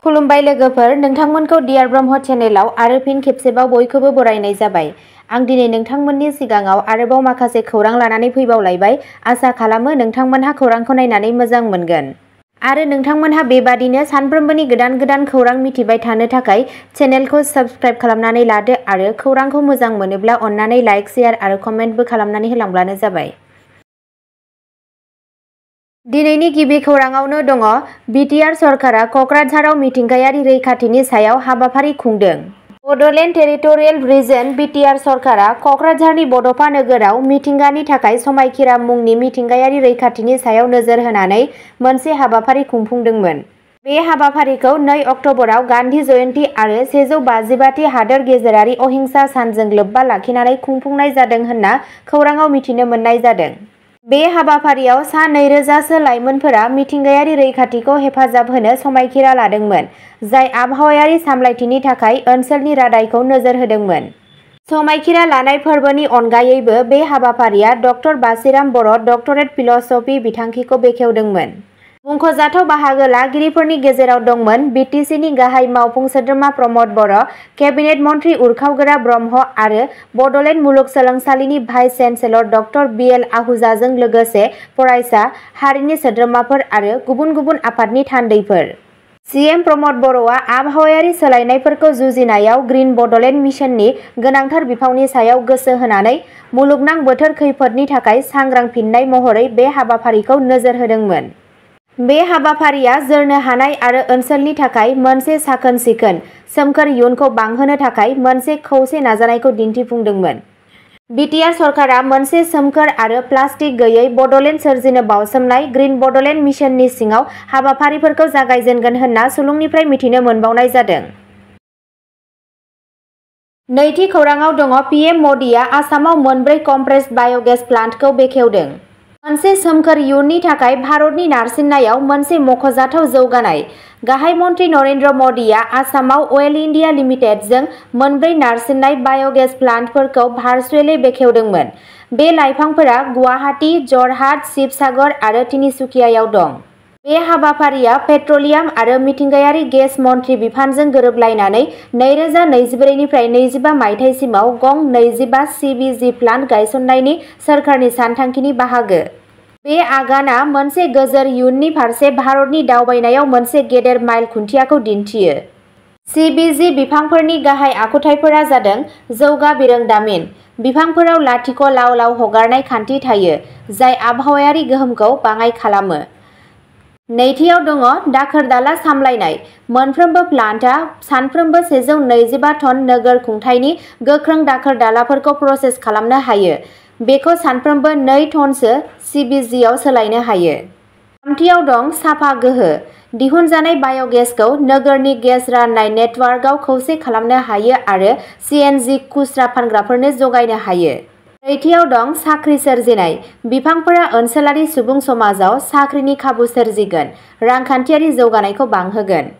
खुलुमबाय लोगोफोर, नोंथांमोनखौ डियार ब्रह्म चेनेलाव आरो फिन खेबसेबाव बयखौबो बरायनाय जाबाय। आं दिनै नोंथांमोननि सिगाङाव आरोबाव माखासे खौरां लानानै फैबावलायबाय। आसा खालामो नोंथांमोनहा खौरांखौ नायनानै मोजां मोनगोन। आरो नोंथांमोनहा बेबादिनो सानफ्रोमबोनि गोदान गोदान खौरां मिथिबाय थानो थाखाय चेनेलखौ साबस्क्राइब खालामनानै लादो आरो खौरांखौ मोजां मोनोब्ला अन्नानै लाइक, शेयार आरो कमेन्टबो खालामनानै होलांब्लानो जाबाय। दिनैनि गिबि खौराङावनो दङ। बिटिआर सरकारा क'क्राझाराव मिथिंगायारि रैखाथिनि सायाव हाबाफारि खुंदों। बड'लेण्ड टेरिटरियेल रिजन बिटिआर सरकारा क'क्राझारनि बड'फा नोगोराव मिथिंगानि थाखाय समायखिरा मुंनि मिथिंगायारि रैखाथिनि सायाव नोजोर होनानै मोनसे हाबाफारि खुंफुंदोंमोन। बे हाबाफारिखौ 2 अक्ट'बराव गान्धी जयन्ती आरो 155थि हादोर गेजेरारि अहिंसा सानजों लोब्बा लाखिनानै खुंफुंनाय जादों होनना खौराङाव मिथिनो मोननाय जादों। बे हाबाफारियाव सा 2000सो लाइमोनफोरा मिथिंगायारि रैखाथिखौ हेफाजाब होनो समायखिरा लादोंमोन, जाय आबहावायारि सामलायथिनि थाखाय ओनसोलनि रादायखौ नोजोर होदोंमोन। समायखिरा लानाय फोरबोनि अनगायैबो बे हाबाफारिया डक्टर बासिराम बर' डक्टरेट फिल'सफी बिथांखिखौ बेखेवदोंमोन। मुंख'जाथाव बाहागो लागिरिफोरनि गेजेराव दंमोन बिटिसिनि गाहाय मावफुं सोद्रोमा प्रमद बर', केबिनेट मन्थ्रि उरखावगोरा ब्रह्म आरो बड'लेण्ड मुलुगसोलोंसालिनि भाइस चेन्सेलर डक्टर बिएल आहूजाजों लोगोसे फरायसा, हारिनि सोद्रोमाफोर आरो गुबुन गुबुन आफादनि थान्दैफोर। सिएम प्रमद बर'आ आबहावायारि सोलायनायफोरखौ जुजिनायाव ग्रिन बड'लेण्ड मिशननि गोनांथार बिफावनि सायाव गोसो होनानै मुलुगनां बोथोर खैफोदनि थाखाय सांग्रां फिननाय महरै बे हाबाफारिखौ नोजोर होदोंमोन। बे हाबाफारिया जोरनो हानाय आरो ओनसोलनि थाखाय मोनसे साखोन-सिखोन, सोमखोर इयुनखौ बांहोनो थाखाय मोनसे खौसे नाजानायखौ दिन्थिफुंदोंमोन। बिटिआर सरकारा मोनसे सोमखोर आरो प्लास्टिक गैयै बड'लेण्ड सोरजिनो बावसोमनाय ग्रिन बड'लेण्ड मिशननि सिङाव हाबाफारिफोरखौ जागायजेनगोन होनना सुलुंनिफ्राय मिथिनो मोनबावनाय जादों। नैथि खौराङाव दङ। पिएम मदिआ आसामाव मोनब्रै कमप्रेस्ड बाय'गेस प्लान्टखौ बेखेवदों। मोनसे सोमखोर इयुननि थाखाय भारतनि नारसिननायाव मोनसे मख'जाथाव जौगानाय। गाहाय मन्थ्रि नरेन्द्र मदिआ आसामाव अइल इन्डिया लिमिटेडजों मोनब्रै नारसिननाय बाय'गेस प्लान्टफोरखौ भार्चुएलि बेखेवदोंमोन। बे लाइफांफोरा गुवाहाटी, जरहाट, शिबसागर आरो तिनिसुकियायाव दं। बे हाबाफारिया पेट्रलियाम आरो मिथिंगायारि गेस मन्थ्रि बिफानजों गोरोबलायनानै 2024 निफ्राय 25 मायथाइसिमाव गं 25 सिबि प्लान्ट गायसननायनि सोरखारनि सानथांखिनि बाहागो। बे आगानआ मोनसे गोजोर इयुननि फारसे भारतनि दावबायनायाव मोनसे गेदेर माइल खुन्थियाखौ दिन्थियो। सिबि बिफांफोरनि गाहाय आखुथायफोरा जादों जौगा बिरोंदामिन। बिफांफोराव लाथिख' लाव-लाव हगारनाय खान्थि थायो, जाय आबहावायारि गोहोमखौ बाङाइ खालामो। नैथियाव दङ दाखोर-दाला सामलायनाय। मोनफ्रोमबो प्लान्टआ सानफ्रोमबो 125 टन नोगोर खुंथायनि गोख्रों दाखोर-दालाफोरखौ प्रसेस खालामनो हायो। बेखौ सानफ्रोमबो 2 टनसो सिबिजिआव सोलायनो हायो। थामथियाव दं साफा गोहो। दिहुनजानाय बाय'गेसखौ नोगोरनि गेस राननाय नेटवार्कआव खौसे खालामनो हायो आरो सिएनजि खुस्रा फानग्राफोरनो जगायनो हायो। ब्रैथियाव दं साख्रि सोरजिनाय। बिफांफोरा ओनसोलारि सुबुं समाजाव साख्रिनि खाबु सोरजिगोन, रांखान्थियारि जौगानायखौ बांहोगोन।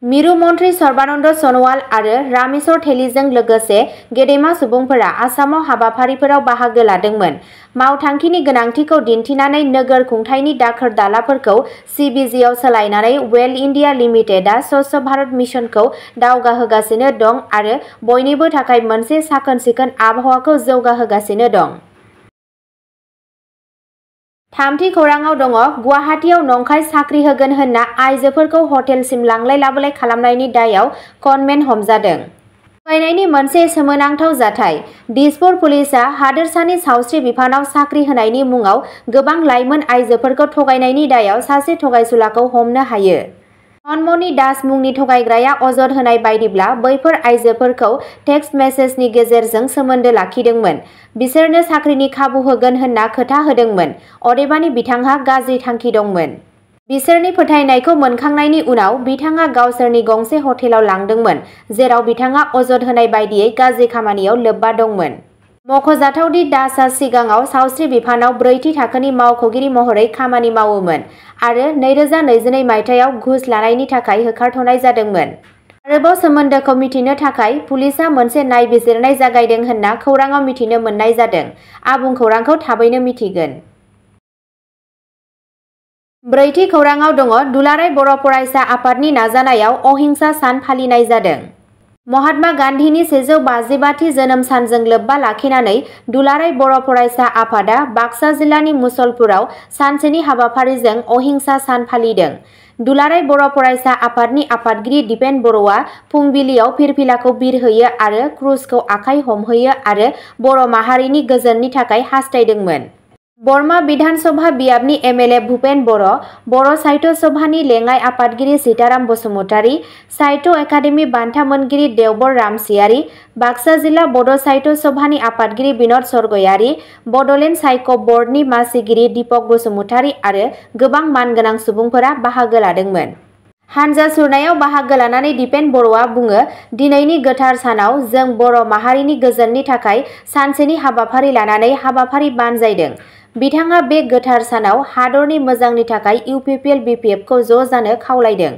मिरु मन्थ्रि सर्बानन्द सन'वाल आरो रामेश्वर तेलीजों लोगोसे गेदेमा सुबुंफोरा आसामाव हाबाफारिफोराव बाहागो लादोंमोन। मावथांखिनि गोनांथिखौ दिन्थिनानै नोगोर खुंथायनि दाखोर-दालाफोरखौ सिबिजिआव सोलायनानै अइल इन्डिया लिमिटेडआ स्वच्छ भारत मिशनखौ दावगाहोगासिनो दं आरो बयनिबो थाखाय मोनसे साखोन-सिखोन आबहावाखौ जौगाहोगासिनो दं। थामथि खौराङाव दङ। गुवाहाटीआव नंखाय साख्रि होगोन होनना आइजोफोरखौ हटेलसिम लांलाय-लाबोलाय खालामनायनि दायआव कनमेन हमजादों। थगायनायनि मोनसे सोमोनांथाव जाथाय। दिसपुर पुलिसआ हादोरसानि सावस्रि बिफानाव साख्रि होनायनि मुङाव गोबां लाइमोन आइजोफोरखौ थगायनायनि दायआव सासे थगायसुलाखौ हमनो हायो। सनमनि दास मुंनि थगायग्राया अजद होनाय बायदिब्ला बैफोर आइजोफोरखौ टेक्सट मेसेजनि गेजेरजों सोमोन्दो लाखिदोंमोन। बिसोरनो साख्रिनि खाबु होगोन होनना खोथा होदोंमोन। अदेबानि बिथांहा गाज्रि थांखि दंमोन। बिसोरनि फोथायनायखौ मोनखांनायनि उनाव बिथाङा गावसोरनि गंसे हटेलाव लांदोंमोन, जेराव बिथाङा अजद होनाय बायदियै गाज्रि खामानियाव लोब्बा दंमोन। मख'जाथावदि दासआ सिगाङाव सावस्रि बिफानाव 4थि थाखोनि मावख'गिरि महरै खामानि मावोमोन आरो 2022 मायथाइयाव घुस लानायनि थाखाय होखारथ'नाय जादोंमोन। आरोबाव सोमोन्दोखौ मिथिनो थाखाय पुलिसआ मोनसे नायबिजिरनाय जागायदों होनना खौराङाव मिथिनो मोननाय जादों। आबुं खौरांखौ थाबैनो मिथिगोन। ब्रैथि खौराङाव दङ दुलाराय बर' फरायसा आफादनि नाजानायाव अहिंसा सान फालिनाय जादों। महात्मा गान्धीनि 155थि जोनोम सानजों लोब्बा लाखिनानै दुलाराय बर' फरायसा आफादा बाक्सा जिल्लानि मुसलपुराव सानसेनि हाबाफारिजों अहिंसा सान फालिदों। दुलाराय बर' फरायसा आफादनि आफादगिरि दिपेन बर'आ फुंबिलियाव फिरफिलाखौ बिरहोयो आरो क्रुसखौ आखाइ हमहोयो आरो बर' माहारिनि गोजोननि थाखाय हास्थायदोंमोन। बरमा बिधान सभा बियाबनि एमएलए भुपेन बर', बर' साहित्य सभानि लेङाइ आफादगिरि सीताराम बसुमतारी, साहित्य एकाडेमि बान्था मोनगिरि देवबर रामसियारि, बाक्सा जिल्ला बड' साहित्य सभानि आफादगिरि बिनद सरगयारि, बड'लेण्ड साहित्य बर्डनि मासिगिरि दीपक बसुमतारी आरो गोबां मानगोनां सुबुंफोरा बाहागो लादोंमोन। हानजा सुरनायाव बाहागो लानानै दिपेन बर'आ बुङो, दिनैनि गोथार सानाव जों बर' माहारिनि गोजोननि थाखाय सानसेनि हाबाफारि लानानै हाबाफारि बानजायदों। बिथाङा बे गोथार सानाव हादरनि मोजांनि थाखाय UPPL BTechखौ ज' जानो खावलायदों।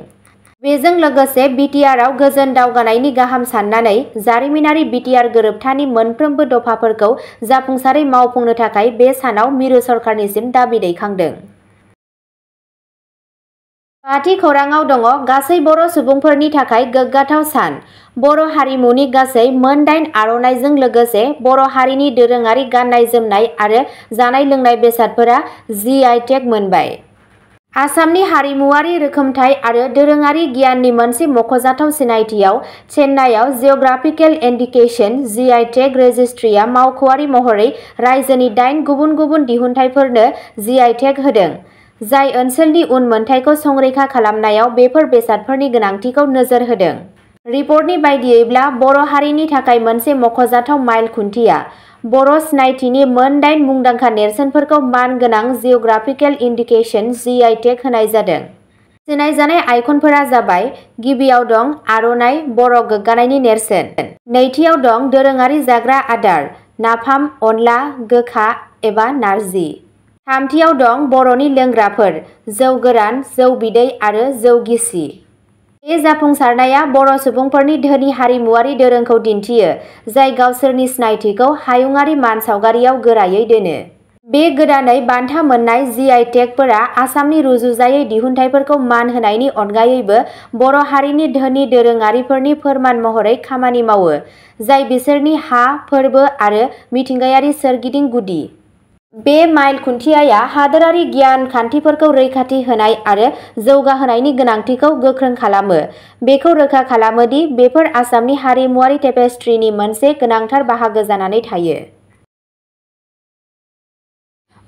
बेजों लोगोसे बिटिआरआव गोजोन दावगानायनि गाहाम साननानै जारिमिनारि बिटिआर गोरोबथानि मोनफ्रोमबो दफाफोरखौ जाफुंसारै मावफुंनो थाखाय बे सानाव मिरु सरकारनिसिम दाबि दैखांदों। बाथि खौराङाव दङ गासै बर' सुबुंफोरनि थाखाय गोग्गाथाव सान। बर' हारिमुनि गासै मोन 8 आर'नाइजों लोगोसे बर' हारिनि दोरोङारि गाननाय जोमनाय आरो जानाय लोंनाय बेसादफोरा GI/टेग मोनबाय। आसामनि हारिमुवारि रोखोमथाय आरो दोरोङारि गियाननि मोनसे मख'जाथाव सिनायथियाव चेन्नाइआव जिअ'ग्राफिकेल इन्डिकेशन GI/टेग रेजिस्ट्रिया मावख'आरि महरै रायजोनि 8 गुबुन गुबुन दिहुनथायफोरनो GI/टेग होदों, जाय ओनसोलनि उनमोनथाइखौ संरैखा खालामनायाव बेफोर बेसादफोरनि गोनांथिखौ नोजोर होदों। रिपर्टनि बायदियैब्ला बर' हारिनि थाखाय मोनसे मख'जाथाव माइल खुन्थिया। बर' सिनायथिनि मोन 8 मुंदांखा नेरसोनफोरखौ मान गोनां जिअ'ग्राफिकेल इन्डिकेशन GI/टेग होनाय जादों। सिनायजानाय आइकनफोरा जाबाय गिबियाव दं आर'नाइ बर' गोग्गानायनि नेरसोन। नैथियाव दं दोरोङारि जाग्रा आदार नाफाम, अनला, गोखा एबा नारजि। थामथियाव दं बर'नि लोंग्राफोर जौ गोरान, जौ बिदै आरो जौ गिसि। बे जाफुंसारनाया बर' सुबुंफोरनि धोनि हारिमुवारि दोरोंखौ दिन्थियो, जाय गावसोरनि सिनायथिखौ हायुंआरि मानसावगारियाव गोरायै दोनो। बे गोदानै बान्था मोननाय GI/टेगफोरा आसामनि रुजुजायै दिहुनथायफोरखौ मान होनायनि अनगायैबो बर' हारिनि धोनि दोरोङारिफोरनि फोरमान महरै खामानि मावो, जाय बिसोरनि हा, फोरबो आरो मिथिंगायारि सोरगिदिं गुदि। बे माइल खुन्थियाया हादोरारि गियान खान्थिफोरखौ रैखाथि होनाय आरो जौगाहोनायनि गोनांथिखौ गोख्रों खालामो। बेखौ रोखा खालामो दि बेफोर आसामनि हारिमुवारि टेपेस्ट्रीनि मोनसे गोनांथार बाहागो जानानै थायो।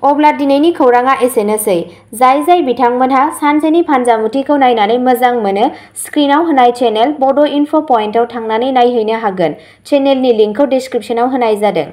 अब्ला दिनैनि खौराङा एसेनोसै। जाय बिथांमोनहा सानसेनि फानजामुथिखौ नायनानै मोजां मोनो, स्क्रिनाव होनाय चेनेल बड इनफ' पइन्टआव थांनानै नायहैनो हागोन। चेनेलनि लिंकखौ डिस्क्रिप्शनाव होनाय जादों।